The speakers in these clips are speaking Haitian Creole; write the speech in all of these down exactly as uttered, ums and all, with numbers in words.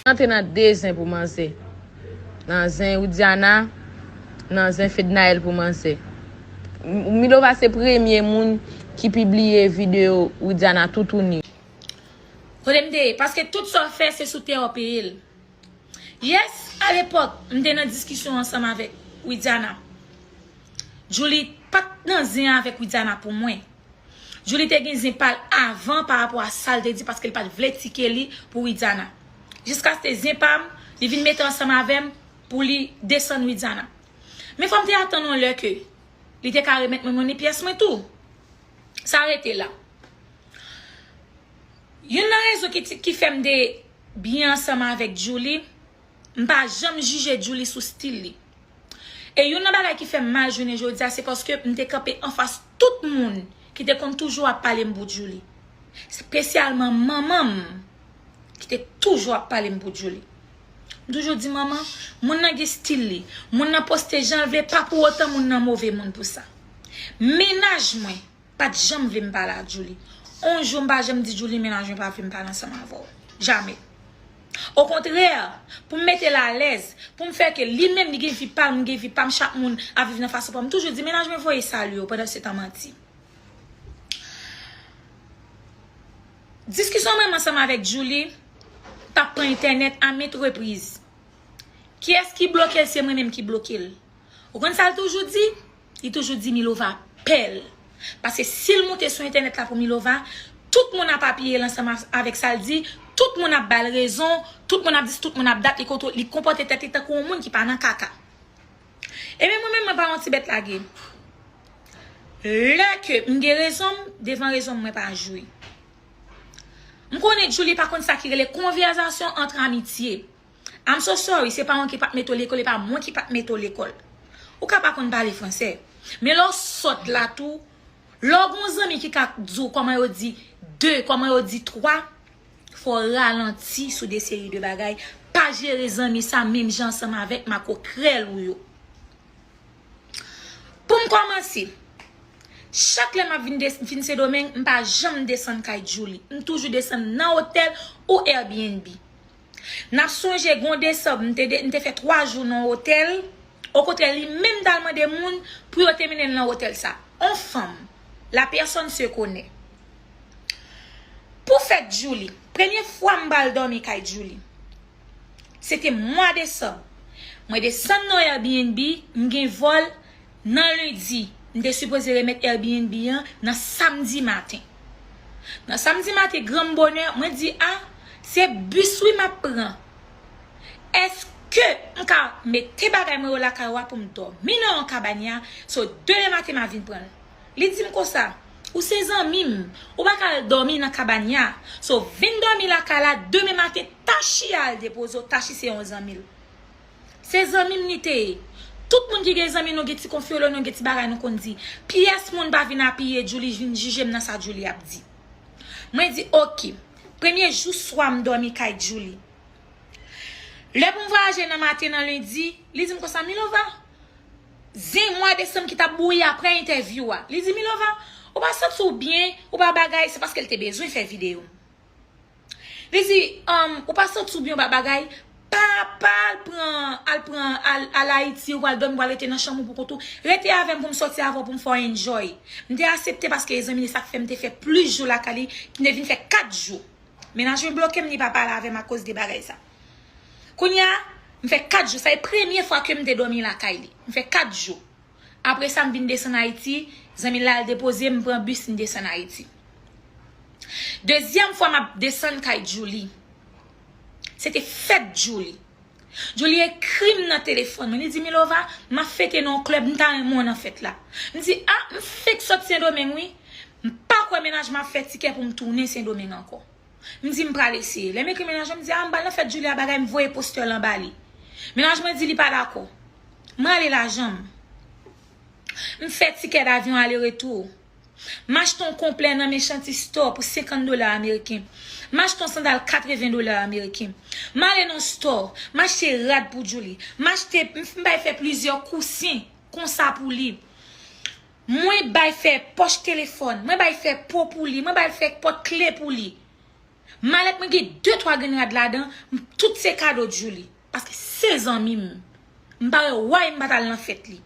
Antre nan de zen pou manzè. Nan zen Widiana, nan zen Fednaelle pou manzè. M- Milova se premye moun ki pibliye videyo Widiana toutouni. Kote m te ye? Paske tout sa w fè, se sou tè w peye l. Yes, alepòk, m te nan diskisyon ansanm avèk Widiana. Julie pa t nan zen avèk Widiana pou mwen. Julie te gen zen pa l avan pa rapò a sa l te di paske l pa t vle tike li pou Widiana. Jiskaske zen pa m, li vin mete ansanm avè m pou li desann Widiana. Men fò m te atann yon lè ke li te ka remèt mwen monnen pyès mwen tou. Sa rete la. Youn nan rezon ki, ki fè m te byen ansanm avèk Julie, m pa janm jije Julie sou stil li. E youn nan bagay ki fè m mal jounen jodi a, se paske m te kanpe anfas tout moun ki te konn toujou ap pale m pou Julie. Espesyalman manman m, ki te toujou ap pale m pou Julie. M toujou di manman, moun nan gen stil li. Moun nan poste jan l vle, pa pou otan moun nan move moun pou sa. Mennaj mwen pa t janm vle m pale ak Julie. On jou m pa janm di Julie mennaj mwen pa vle m pale ansanm avè w. Jamè. Okontrè, pou m mete l alèz, pou m fè ke li menm li gen vi pa l, m gen vi pa m, chak moun ap viv nan fason pa m. M toujou di mennaj mwen voye salye w pandan se tan manti. Diskisyon mwen ansanm avèk Julie t ap pran entènèt a ment repriz. Kiyès ki bloke l? Se mwen menm ki bloke l. Ou konn sa l toujou di? Li toujou di Milova pè l. Paske si l moute sou entènèt la pou Milova, tout moun ap apiye l ansanm avèk sa l di, tout moun ap ba l rezon, tout moun ap di, tout moun ap dat, li konpòte tèt li tankou yon moun ki pa nan kaka. Ebyen mwen menm mwen pa yon ti bèt lage. Lè ke m gen rezon m, devan rezon m mwen pa jwe. M konnen Julie pa konn sa ki rele konvèzasyon ant amitye. I'm so sorry, se pa mwen ki pa t mete w lekòl, e pa mwen ki pa t mete w lekòl. Ou ka pa konn pale fransè. Men lè w sòt la tou, lè w gen yon zanmi ki ka di w kòman yo di de, kòman yo di twa, fò w ralanti sou de seri de bagay. Pa jere zanmi sa menm jan ansanm avèk makokrèl ou yo. Pou m kòmanse, chak lè m ap vin, vin Sendomeng, m pa janm desann kay Julie. M toujou desann nan otèl ou Airbnb. N ap sonje gen yon desanm, m te, m te fè twa jou nan otèl. Okontrè, li menm t al mande moun pou yo te mennen l nan otèl sa. On fanm, la personne se connaît. Pou fèt Julie, premye fwa m pral dòmi kay Julie, se te mwa desanm. Mwen desann nan Airbnb, m gen vòl nan lendi. M te sipoze remèt Airbnb an nan samdi maten. Nan samdi maten, granm bonè, mwen di, a, se bis wi m ap pran. Èske m ka mete bagay mwen yo lakay ou a pou m dòmi nan yon kabanya? So, demen maten m a vin pran l. Li di m konsa, ou se zanmi m, ou pa ka al dòmi nan kabanya. So, vin dòmi lakay la, demen maten, Tachi al depoze w, Tachi se yon zanmi l. Se zanmi m li te ye. Tout moun ki gen zanmi nou gen ti konfyolo, nou gen ti bagay nou konn di. Pyès moun pa vin apiye Julie, vin jije m nan sa Julie ap di. Mwen di, oke. Premye jou swa m dòmi kay Julie. Lè pou m vwayaje nan maten nan lendi, li di m konsa, Milova, zen mwa desanm ki t ap bouyi apre entèvyou a. Li di, Milova, ou pa santi w byen, ou pa bagay, se paske l te bezwen fè videyo. Li di, um, ou pa santi w byen, ou pa bagay, pa, pa al pran, al pran, al, al Ayiti, ou pral dòmi, ou pral rete nan chanm ou pou kont ou. Rete avè m pou m sòti avè w, pou m fè w enjoy. M te aksepte paske e zanmi li sa k fè m te fè plis jou lakay li, m te vin fè kat jou. Mennaj mwen bloke m, li pa pale avè m akoz de bagay sa. Kounye a, m fè kat jou, sa e premye fwa ke m te dòmi lakay li. M fè kat jou. Apre sa, m vin desann Ayiti, zanmi l la al depoze m, m pran bis, m desann Ayiti. Dezyèm fwa m ap desann kay Julie, se te fèt Julie. Julie ekri m nan telefòn mwen, li di, Milova, m ap fete nan yon klèb, m ta renmen w nan fèt la. M di, a, m fenk sot Sendomeng wi, m pa kwè mennaj mwen ap fè tikè pou m tounen Sendomeng ankò. M di m pral eseye. Lè m ekri mennaj mwen, m di, a, m pral nan fèt Julie a, bagay, m voye postè l anba li. Mennaj mwen di li pa dakò. M rale lajan m. M fè tikè davyon ale retou. M achte yon konplè nan Mechanti Store pou senkant dola ameriken. M achte yon sandal katreven dola ameriken. M ale nan store, m achte rad pou Julie. M achte, m, m bay fè plizyè kousen konsa pou li. Mwen bay fè pòch telefòn, mwen bay fè po pou li, mwen bay fè pòt kle pou li. Malèt mwen gen de twa grenn rad ladan, m- tout se kado Djouly. Paske se zanmi m. M pa wè why m pa t al nan fèt li.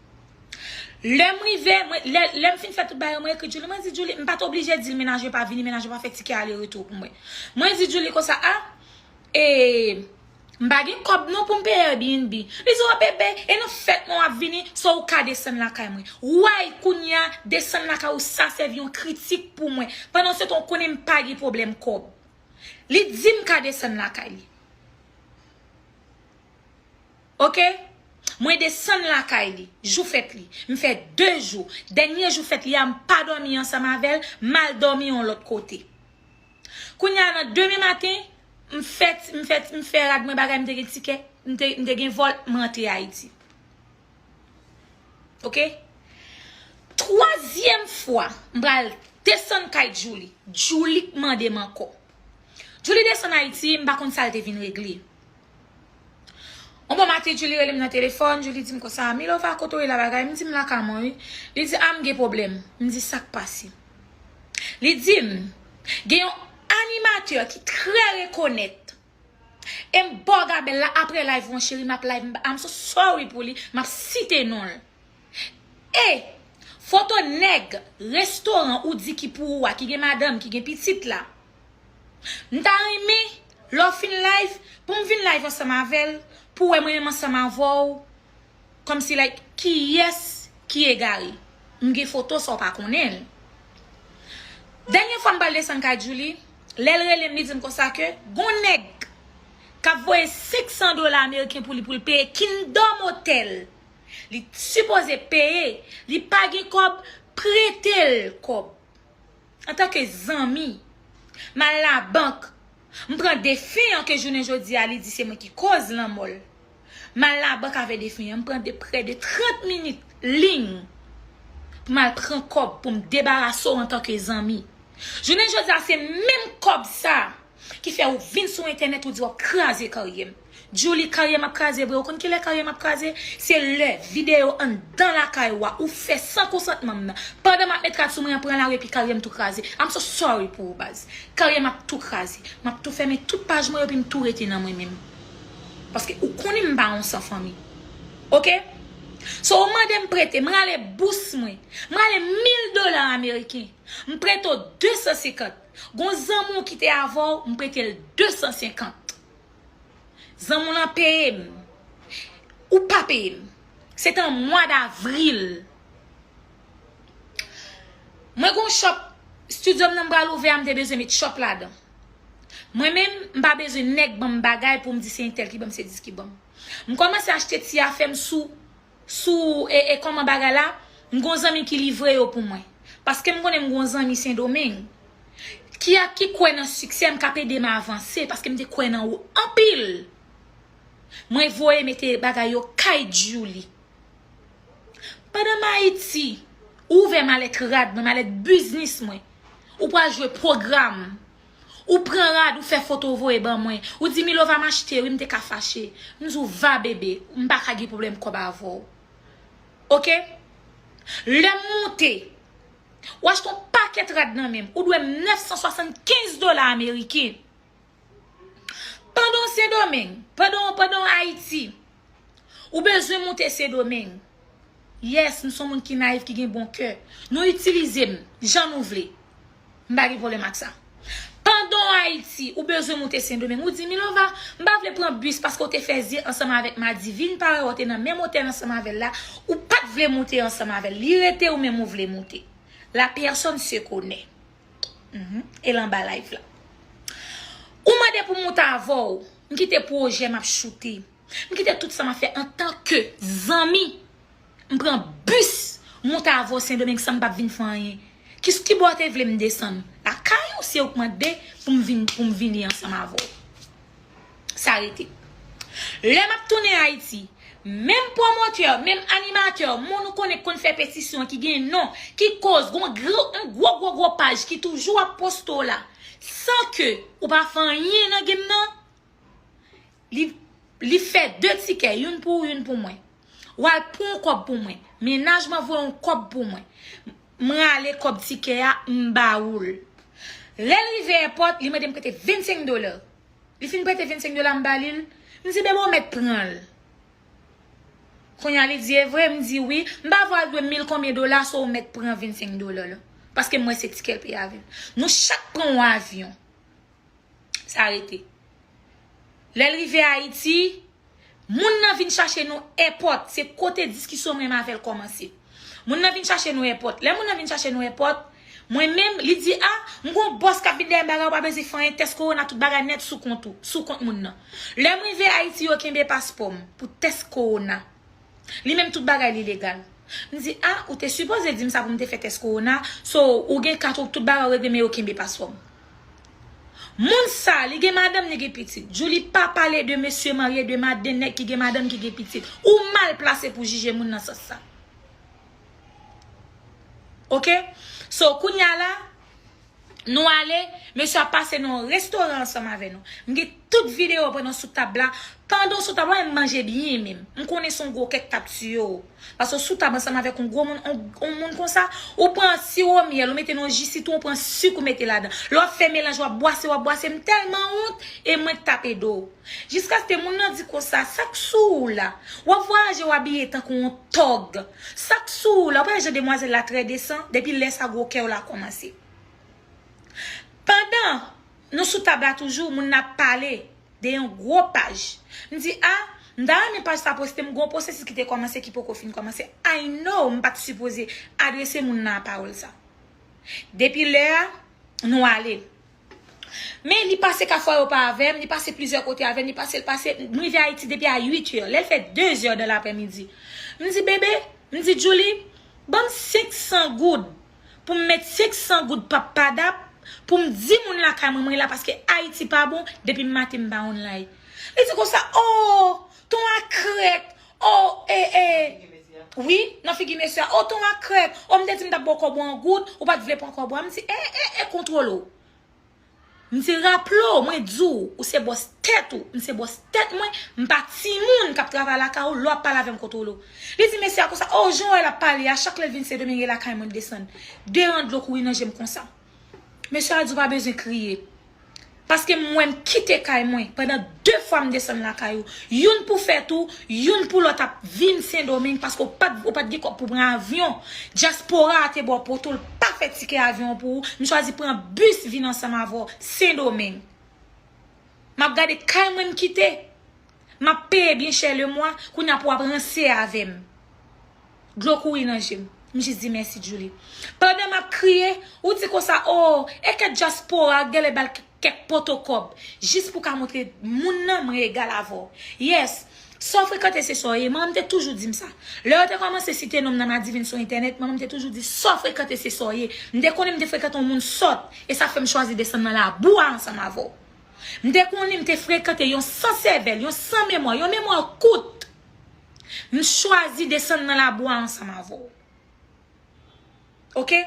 Lè m rive, mwen, lè, lè m fin fè tout bagay, mwen ekri Djouly, mwen di Djouly, m pa t oblije di l mennaj yo pa vini, mennaj yo pa fè tikè ale retou pou mwen. Mwen di Djouly konsa, a, e, m pa gen kòb non pou m peye Airbnb. Li di, o bebe, e nan fèt mwen w ap vini, so ou ka desann lakay mwen. Why kounye a, desann lakay ou sa sèvi yon kritik pou mwen. Pandan se tan ou konnen m pa gen pwoblèm kòb. Li di m ka desann lakay li. Oke? Mwen desann lakay li, jou fèt li. M fè de jou. Dènye jou fèt li a, m pa dòmi ansanm avè l, m al dòmi yon lòt kote. Kounye a, nan demen maten, m fè, m fè, m fè rad mwen bagay, m te gen tikè, m te, m te gen vòl, m rantre Ayiti. Oke? Twazyèm fwa, m pral desann kay Djouly. Djouly k mande m ankò. Djouly desann Ayiti, m pa konn sa l te vin regle. Yon bon maten, Djouly rele m nan telefòn, Djouly di m konsa, Milova, kote w ye la bagay? M di m lakay mwen wi. Li di, a, m gen pwoblèm. M di, sa k pase? Li di m, gen yon animatè ki trè rekonèt. E m ba w gabèl la, apre live ou an, cheri, m ap live, m- I'm so sorry pou li, m ap site non l. E foto nèg restoran ou di ki pou ou a, ki gen madanm, ki gen pitit la. M ta renmen, lè w fin live, pou m vin live ansanm avè l, pou w wè mwen menm ansanm avè w, kòmsi, like, kiyès ki egare. M gen foto sa w pa konnen l. Dènye fwa m pral desann kay Djouly, lè l rele m, li di m konsa ke gon nèg k ap voye senk san dola ameriken pou li, pou l peye Kingdom Hotel. Li sipoze peye, li pa gen kòb, prete l kòb. Antanke zanmi, m al labank, m pran defen an ke jounen jodi a li di se mwen ki koz lanmò l. M al labank avè defen an, m pran de prè de trant minit liy pou m al pran kòb pou m debarase w antanke zanmi. Jounen jodi a se menm kòb sa ki fè ou vin sou entènèt ou di w ap kraze karyè m. Djouly, karyè m ap kraze vre. Ou konn kilè karyè m ap kraze? Se lè videyo anndan lakay ou a, ou fè san konsantman m nan. Pandan m ap met rad sou mwen an, pran lari epi karyè m tou kraze. I'm so sorry pou ou, baz. Karyè m ap tou kraze. M ap tou fèmen tout paj mwen yo epi m tou rete nan mwen menm. Paske ou konnen m pa yon san fanmi. Oke? So, ou mande m prete, m rale bous mwen. M rale mil dola ameriken. M prete w de san senkant. Gon zanmi w ki te avè w, m prete l de san senkant. Zanmi w lan peye m. Ou pa peye m. Se te an mwa davril. Mwen gon shop, studio m nan m pral ouvè a, m te bezwen met shop ladan. Mwen menm, m pa bezwen nèg ban m bagay pou m di se entèl ki ban m, se dis ki ban m. M kòmanse achte ti afè m sou, sou, e, e kòman bagay la, m gon zanmi ki livre yo pou mwen. Paske m konnen m gon zanmi Sendomeng. Ki a, ki kwè nan siksè m, k ap ede m avanse, paske m te kwè nan ou anpil. Mwen voye mete bagay yo kay Djouly. Pandan m Ayiti, ou ouvè malèt rad mwen, malèt biznis mwen. Ou pral jwe pwogram. Ou pran rad, ou fè foto, ou voye ban mwen. Ou di, Milova, m achte, wi, m te ka fache. M di w, va bebe, m pa ka gen pwoblèm kòb avè w. Oke? Lè m moute, ou achte yon pakèt rad nan men m, ou dwe m nèf san swasannkenz dola ameriken. Pandan w Sendomeng, pandan w, pandan w Ayiti, ou bezwen moute Sendomeng. Yes, m se yon moun ki nayif, ki gen bon kè. Nou itilize m jan nou vle. M pa gen pwoblèm ak sa. Pandan w Ayiti, ou bezwen moute Sendomeng. Ou di, Milova, m pa vle pran bis paske w te fè zye ansanm avèk Madivine, parèy w te nan menm otèl ansanm avè l la, ou pa t vle moute ansanm avè l. Li rete ou menm ou vle moute. La personne se connaît. Mhm. E l anba live la. Ou mande pou m moute avè w. M kite pwojè m ap choute. M kite tout sa m ap fè antanke zanmi. M pran bis, moute avè w Sendomeng san m p ap vin fè anyen. Ki, ki bò w te vle m desann? Lakay ou, se ou k mande pou m vin, pou m vini ansanm avè w. Sa rete. Lè m ap tounen Ayiti, menm pwomotè, menm animatè, moun ou konnen k konn fè petisyon ki gen non, ki koz gon gwo, yon gwo, gwo, gwo paj ki toujou ap poste w la, san ke ou pa fè anyen nan game nan, li, li fè de tikè, youn pou ou, youn pou mwen. W al pran yon kòb pou mwen. Mennaj mwen voye yon kòb pou mwen. M rale kòb tikè a, m ba ou l. Lè l rive èpòt, li mande m prete vennsenk dola. Li fin prete vennsenk dola, m ba li l. M di, "Bebe, w mèt pran l." Kounye a, li di, "E vre?" M di, "Wi." M pa vle al dwe mil konbyen dola, so w mèt pran vennsenk dola la. Paske m wè se tikè l peye avè l. Nou chak pran yon avyon. Sa rete. Lè l rive Ayiti, moun nan vin chache nou èpòt. Se kote diskisyon mwen avè l kòmanse. Moun nan vin chache nou èpòt. Lè moun nan vin chache nou èpòt, mwen menm, li di, "A, m gon bòs k ap vin dèyè m, bagay, ou pa bezwen fè anyen, tès kowona, tout bagay nèt sou kont ou, sou kont moun nan." Lè m rive Ayiti, yo kenbe paspò m pou tès kowona. Li menm, tout bagay li legal. M di, "A, ou te sipoze di m sa pou m te fè tès kowona, so ou gen kat ou, tout bagay ou regle, men yo kenbe paspò m." Moun sa, li gen madanm, li gen pitit. Djouly, pa pale de mesye marye, de madanm, nèg ki gen madanm, ki gen pitit. Ou mal plase pou jije moun nan sans sa. Oke? So, kounye a la, nou ale, mesye ap pase nan yon restoran ansanm avè nou. M gen tout videyo pandan sou tab la. Pandan w sou tab la, m manje byen menm. M konnen se yon gwo kèk k ap tiye w. Paske w sou tab ansanm avèk yon gwo moun, yon, yon moun konsa, ou pran siwo myèl, ou mete nan yon ji sitwon, ou pran sik, ou mete ladan. Lè w ap fè melanj, w ap bwase, w ap bwase. M tèlman wont, e mwen k t ap ede w. Jiskaske moun nan di konsa, "Sa k sou ou la? W ap vwayaje, w abiye tankou yon tòg. Sa k sou ou la?" Ou pa wè jan demwazèl la trè desan? Depi lè sa, gwo kè w la kòmanse. Pandan nou sou tab la toujou, moun nan ap pale de yon gwo paj. M di, "A, m ta renmen paj sa poste, m gon pwosesis ki te kòmanse, ki poko fin kòmanse." I know m pa t sipoze adrese moun nan a pawòl sa. Depi lè a, nou ale. Men li pase Kafou Ayopa avè m, li pase plizyè kote avè m, li pase, li pase, m rive Ayiti depi a uit è, lè l fè de zè dan laprèmidi. M di, "Bebe," m di, "Djouly, ban m senk san goud pou m met senk san goud pap padap pou m di moun lakay mwen, mwen la paske Ayiti pa bon, depi m maten m pa online." Li di konsa, "O, ton a krèk, o, e, e." Wi, nan figi mesye a, "O, ton a krèk, o, m te di m t ap ba w kòb ou an goud, ou pa t vle pran kòb ou a." M di, "E, e, e, kontwole w." M di, "Raple w, mwen di w, ou se bòs tèt ou, m se bòs tèt mwen, m pa timoun k ap travay lakay ou, lè w ap pale avè m kontwole w." Li di mesye a konsa, "O, jan w wè l ap pale a, chak lè l vin Sendomeng e lakay mwen l desann." De ran dlo kouri nan je m konsa. Mesye a di w pa bezwen kriye. Paske m wè m kite kay mwen pandan de fwa m desann lakay ou. Youn pou fèt ou, youn pou lòt ap vin Sendomeng paske w pa t, ou pa t gen kòb pou pran avyon. Dyaspora a te ba w poto, l pa fè tikè avyon pou ou. M chwazi pran bis vin ansanm avè w Sendomeng. M ap gade kay mwen m kite. M ap peye byen chè lemwa, kounye a pou w ap ranse avè m. Dlo kouri nan je m. M jis di mèsi, Djouly. Pandan m ap kriye, ou di konsa, "O, e kèt dyaspora a, genlè ba l k-, kèk poto kòb, jis pou w ka montre moun nan mwen egal avè w." Yes, sa w frekante se sa w ye. Manman m te toujou di m sa. Lè yo te kòmanse site non m nan Madivin sou entènèt, manman m te toujou di, "Sa w frekante se sa w ye." M te konnen m te frekante yon moun sòt, e sa fè m chwazi desann nan labou a ansanm avè w. M te konnen m te frekante yon san sèvèl, yon san memwa, yon memwa kout. M chwazi desann nan labou a ansanm avè w. Oke?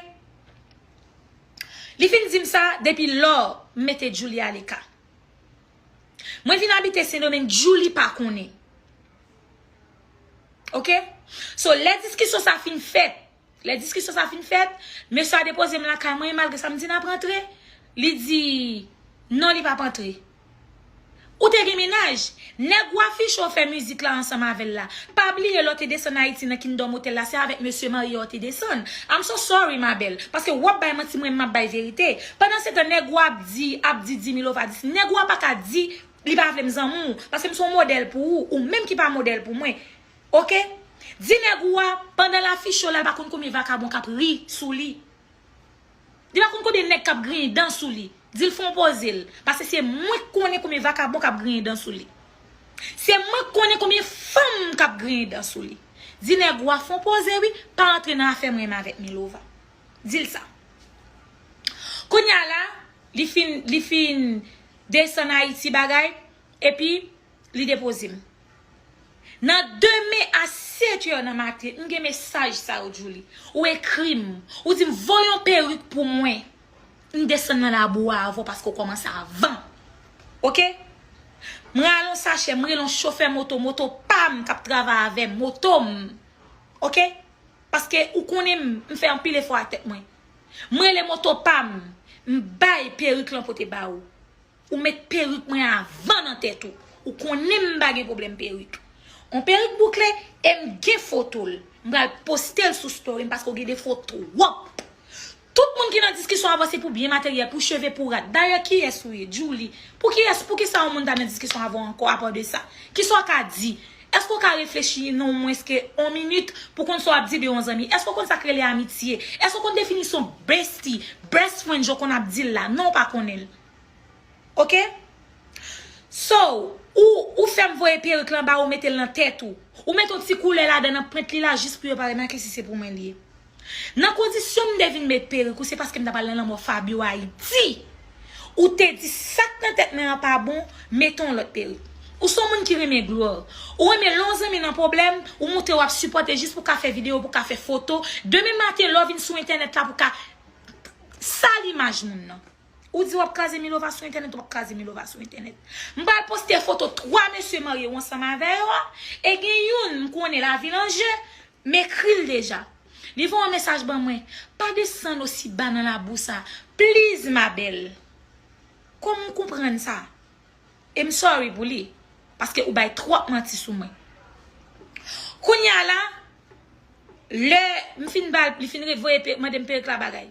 Li fin di m sa, depi lò, m mete Djouly aleka. Mwen vin abite Sendomeng, Djouly pa konnen. Oke? So, lè diskisyon sa fin fèt, lè diskisyon sa fin fèt, mesye a depoze m lakay mwen, malgre sa m di n ap rantre, li di, non, li p ap antre. Ou te gen mennaj? Nèg ou afiche w fè mizik la ansanm avè l la. Pa bliye lè w te desann Ayiti nan Kingdom Hotel la, se avèk mesye marye w te desann. I'm so sorry, ma belle. Paske w ap bay manti, mwen m ap bay verite. Pandan se tan, nèg ou ap di, ap di Dimilova dis. Nèg ou a pa ka di, li pa vle m zanmi w. Paske m se yon modèl pou ou, ou menm ki pa modèl pou mwen. Oke? Di nèg ou a, pandan l afiche w la, l pa konn konbyen vakabon k ap ri sou li. Li pa konn konbyen nèg k ap griyen dan sou li. Di l fè yon poze l. Paske se mwen k konnen konbyen vakabon k ap griyen dan sou li. Se mwen k konnen konbyen fanm k ap griyen dan sou li. Di nèg ou a fè yon poze wi, pa antre nan afè m renmen avèk Milova. Di l sa. Kounye a la, li fin, li fin desann Ayiti bagay, epi li depoze m. Nan demen a sèt è nan maten, m gen mesaj sa yo, Djouly. Ou ekri m, ou di m, "Voye yon perik pou mwen." M desann nan labou a avè w paske w kòmanse avan. Oke? M rale yon sachè, m rele yon chofè moto, moto pa m k ap travay avè m, moto m. Oke? Paske ou konnen m, m fè anpil efò ak tèt mwen. M rele moto pa m. M bay perik lan pote ba ou. Ou met perik mwen avan nan tèt ou. Ou konnen m pa gen pwoblèm perik. On perik boukle, e m gen foto l. M pral poste l sou story m paske w gen defo twòp. Tout moun ki nan diskisyon avè w se pou byen materyèl, pou cheve, pou rad. Dayè, kiyès ou ye? Djouly. Pou kiyès, poukisa yon moun ta nan diskisyon avè w ankò apre de sa? Kisa w ka di? Èske w ka reflechi nan mwens ke yon minit pou konn sa w ap di de yon zanmi? Èske w konn sa k rele amitye? Èske w konn definisyon bestie, best friend jan w konn ap di l la? Non, w pa konnen l. Oke? So, ou, ou fè m voye perik lan ba ou, mete l nan tèt ou. Ou mete yon ti koulè ladan nan pwent li la jis pou yo pa remake si se pou mwen li ye. Nan kondisyon m te vin met perik ou, se paske m t ap al nan lanmò Fabio Ayiti. Ou te di sa k nan tèt mwen an pa bon, mete yon lòt perik. Ou se yon moun ki renmen glwa. Ou renmen lè yon zanmi nan pwoblèm, ou montre w ap sipòte jis pou ka fè videyo, pou ka fè foto. Demen maten, lè w vin sou entènèt la pou ka sali imaj moun nan. Ou di w ap kraze Milova sou entènèt, w ap kraze Milova sou entènèt. M pral poste foto twa mesye marye ou ansanm avè yo a, e gen youn m konnen lavi l an je, m ekri l deja. Li voye yon mesaj ban mwen, pa desann osi ba nan labou sa, please ma belle. Kòman w konprann sa? E m sorry pou li, paske ou bay twòp manti sou mwen. Kounye a la, lè m fin ba l, li fin revoye pe-, mande m perik la bagay.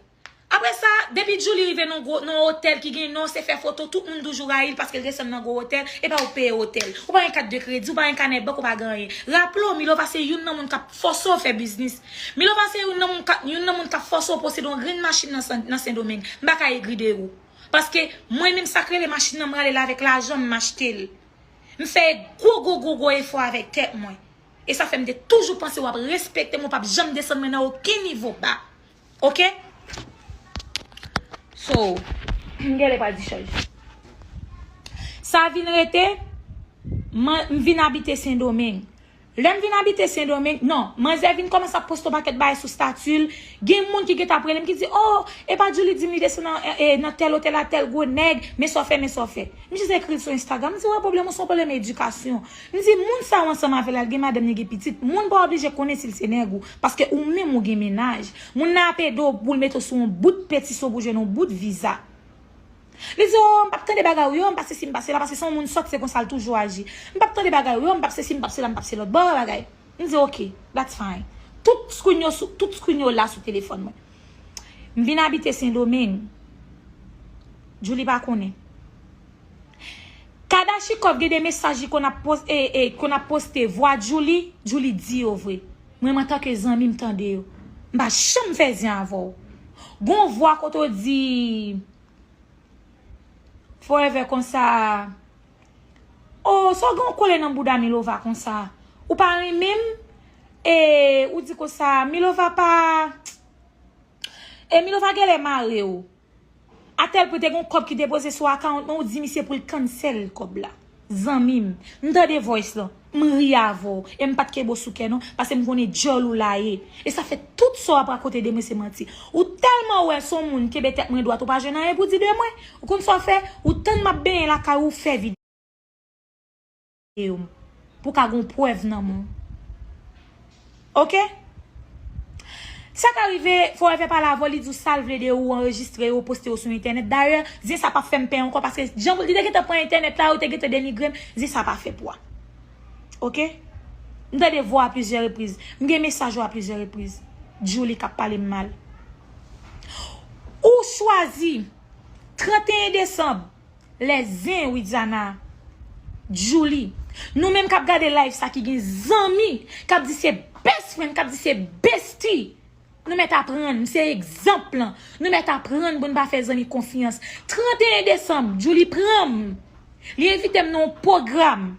Apre sa, depi Djouly rive nan gwo, nan otèl ki gen non, se fè foto, tout moun toujou rayi l paske l desann nan gwo otèl, e pa ou k peye otèl. Ou pa gen kat de kredi, ou pa gen kanè bank, ou pa gen anyen. Raple w, Milova se youn nan moun k ap fòse w fè biznis. Milova se youn nan moun k ap, youn nan moun k ap fòse w posede yon grenn machin nan Sen, nan Sendomeng. M pa ka egri de ou. Paske mwen menm sa k rele machin nan, m rale l avèk lajan m, m achte l. M fè gwo, gwo, gwo, gwo efò avèk tèt mwen. E sa fè m te toujou panse w ap respekte m, ou p ap janm desann mwen nan okenn nivo ba. Oke? So, m genlè pral dichaj. Sa vin rete, man, m vin abite Sendomeng. Lè m vin abite Sendomeng, non, manzè vin kòmanse ap poste yon pakèt bagay sou stati l. Gen moun ki gentan ap rele m ki di, "Oh, e pa Djouly di m li desann nan, e, e, nan tèl otèl a tèl gwo nèg, men sa w fè, men sa w fè." M jis ekri l sou Instagram, m di, "Wè pwoblèm ou, se yon pwoblèm edikasyon." M di, "Moun sa w ansanm avè l la, l gen madanm, li gen pitit. Moun pa oblije konnen si l se nèg ou, paske ou menm ou gen mennaj. Moun nan ap ede w pou l mete w sou yon bout petisyon pou jwenn yon bout viza." Li di, "Oh, m p ap tande bagay ou yo, m p ap sesi, m p ap sela, paske se yon moun sòt, se konsa l toujou aji. M p ap tande bagay ou yo, m p ap sesi, m p ap sela, m p ap se lòt bò bagay." M di, "Ok, that's fine." Tout screen yo sou, tout screen yo la sou telefòn mwen. M vin abite Sendomeng. Djouly pa konnen. Kadachikòv gen de mesaj li konn ap pos-, e, e, konn ap poste vwa Djouly, Djouly di yo vre. Mwen, mwen antanke zanmi, m tande yo. M pa janm fè zen avè w. Gon vwa kote w di, Forever konsa, "Oh, sa w gen w kole nan bouda Milova konsa? Ou pa renmen m?" E ou di konsa, "Milova pa, e Milova genlè mare w. Atèl pwen te gen yon kòb ki depoze sou account mwen, ou di misye pou l cancel kòb la." Zanmi m, m tande voice lan. M ri avè w, e m pa t kenbe w sou kè non, paske m konnen djòl ou la ye. E sa fè tout sa w ap rakonte de mwen se manti. Ou tèlman wè se yon moun kenbe tèt mwen dwat, ou pa jwenn anyen pou di de mwen. Ou konn sa w fè? Ou tann m ap benyen lakay ou, ou fè videyo m. Pou ka gon prèv nan men w. Oke? Sa ka rive, Forever pale avè w, li di w sa l vle de ou, anrejistre yo, poste yo sou entènèt. Dayè, zen sa p ap fè m pè ankò, paske jan li te gentan pran entènèt la, yo te gentan denigre m, zen sa pa fè pwa. Oke? M tande vwa a plizyè repriz. M gen mesaj ou a plizyè repriz. Djouly k ap pale m mal. Ou chwazi trannteyen desanm, lè zen Widiana, Djouly. Nou menm k ap gade live sa ki gen zanmi, k ap di se best friend, k ap di se bestie. Nou mèt aprann, m se egzanp lan. Nou mèt aprann pou n pa fè zanmi konfyans. Trannteyen desanm, Djouly pran m. Li envite m nan yon pwogram.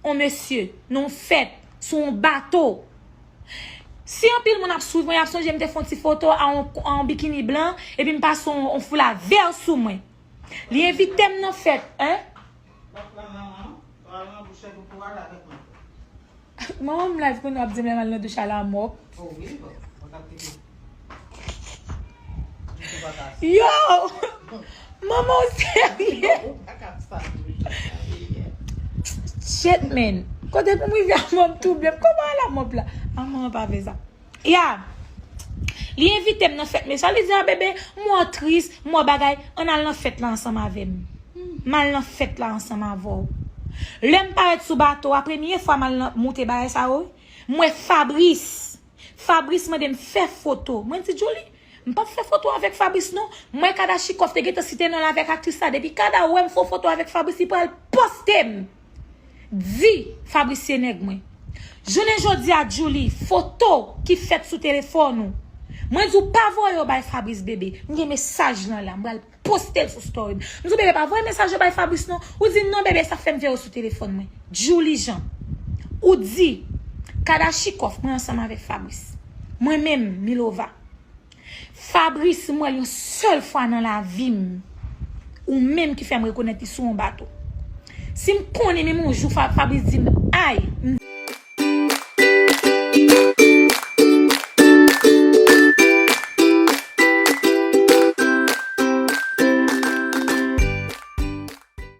On mesye, nan yon fèt, sou yon bato. Si anpil moun ap swiv mwen, y ap sonje m te fè yon ti foto a yon, a yon bikini blan, epi m pase yon, yon foula vè sou mwen. Li envite m nan fèt, en? Manman m live kounye a ap di m lè m al nan douch a la mòp. Yo! Manman w serye? Shit, man. Kote pou m rive a mòp touble m? Kòman a la mòp la? A manman pa fè sa. Ya. Li envite m nan fèt Mechan, li di, "A, bebe, m wè w tris, m wè w bagay, ann al nan fèt la ansanm avè m." M al nan fèt la ansanm avè w. Lè m parèt sou bato a, premye fwa m al nan, moute bagay sa yo, wi, m wè Fabrice. Fabrice mande m fè foto. Mwen di, "Djouly, m p ap fè foto avèk Fabrice non." M wè Kadachikòf te gentan site non l avèk aktris la. Depi Kada wè m fè foto avèk Fabrice, li pral poste m. Di Fabrice se nèg mwen. Jounen jodi a, Djouly, foto ki fèt sou telefòn ou, mwen di w pa voye yo bay Fabrice, bebe. M gen mesaj lan la, m pral poste l sou story m. M di w, "Bebe, pa voye mesaj yo bay Fabrice non." Ou di, "Non, bebe, sa fè m voye yo sou telefòn mwen." Djouly Jean, ou di, "Kadachikòf, mwen ansanm avèk Fabrice." Mwen menm, Milova, Fabrice, m wè l yon sèl fwa nan lavi m. Ou menm ki fè m rekonèt li sou yon bato. Si m konnen menm yon jou Fa- Fabrice di m, "Ay," m